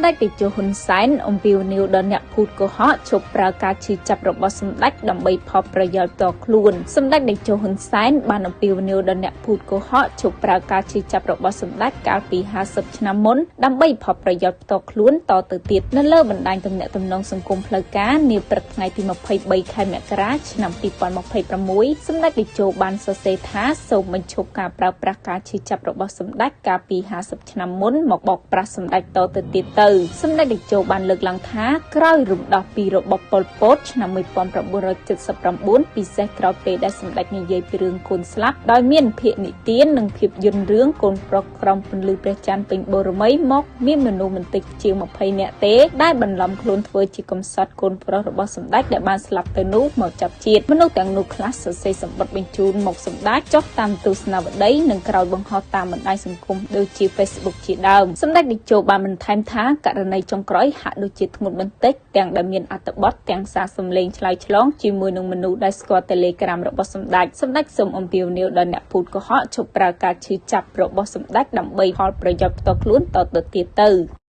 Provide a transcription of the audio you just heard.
សម្ដេចតេជោហ៊ុនសែនអំពាវនាវដល់អ្នកភូតកុហកឈប់ប្រើការឈឺចាប់របស់សម្ដេចដើម្បីផលប្រយោជន៍ផ្ទាល់ខ្លួនសម្ដេចតេជោហ៊ុនសែនបានអំពាវនាវដល់អ្នកភូតកុហកឈប់ប្រើការឈឺចាប់របស់សម្ដេចកាលពី50ឆ្នាំមុនដើម្បីផលប្រយោជន៍ផ្ទាល់ខ្លួនតទៅទៀតនៅលើបណ្ដាញទំនាក់ទំនងសង្គមផ្លូវការនាព្រឹកថ្ងៃទី23ខែមករាឆ្នាំ2026សម្ដេចតេជោបានសរសេរថាសូមបញ្ឈប់ការប្រើប្រាស់ការឈឺចាប់របស់សម្ដេចកាលពី50ឆ្នាំមុនមកបោកប្រាស់សម្ដេចតទៅទៀតទៅសម្ដេចតេជោបានលើកឡើងថាក្រោយរំដោះពីរបបប៉ុលពតឆ្នាំ1979ពិសេសក្រោយពេលដែលសម្ដេចនិយាយពីរឿងកូនស្លាប់ដោយមានភាគនិទាននិងភាពយន្តរឿងកូនប្រុសក្រោមពន្លឺព្រះច័ន្ទពេញបូរមីមកមានមនុស្សមិនតិចជាង20នាក់ទេដែលបន្លំខ្លួនធ្វើជាកំសត់កូនប្រុសរបស់សម្ដេចដែលបានស្លាប់ទៅនោះមកចាប់ជាតិមនុស្សទាំងនោះខ្លះសរសេរសម្បត្តិបញ្ជូនមកសម្ដេចចុះតាមទស្សនាវដ្តីនិងក្រោយបង្ហោះតាមបណ្ដាញសង្គមដូចជា Facebook ជាដើមសម្ដេចតេជោបានបន្ថែមថាករណីចុងក្រោយហាក់ដូចជាធ្ងន់បន្តិចទាំងដែលមានអត្ថបទទាំងសារសំឡេងឆ្លើយឆ្លងជាមួយនឹងមនុស្សដែលស្គាល់ Telegram របស់សម្ដេចសម្ដេចសូមអំពាវនាវដល់អ្នកភូតកុហកឈប់ប្រើការឈឺចាប់របស់សម្ដេចដើម្បីផលប្រយោជន៍ផ្ទាល់ខ្លួនតទៅទៀតទៅ។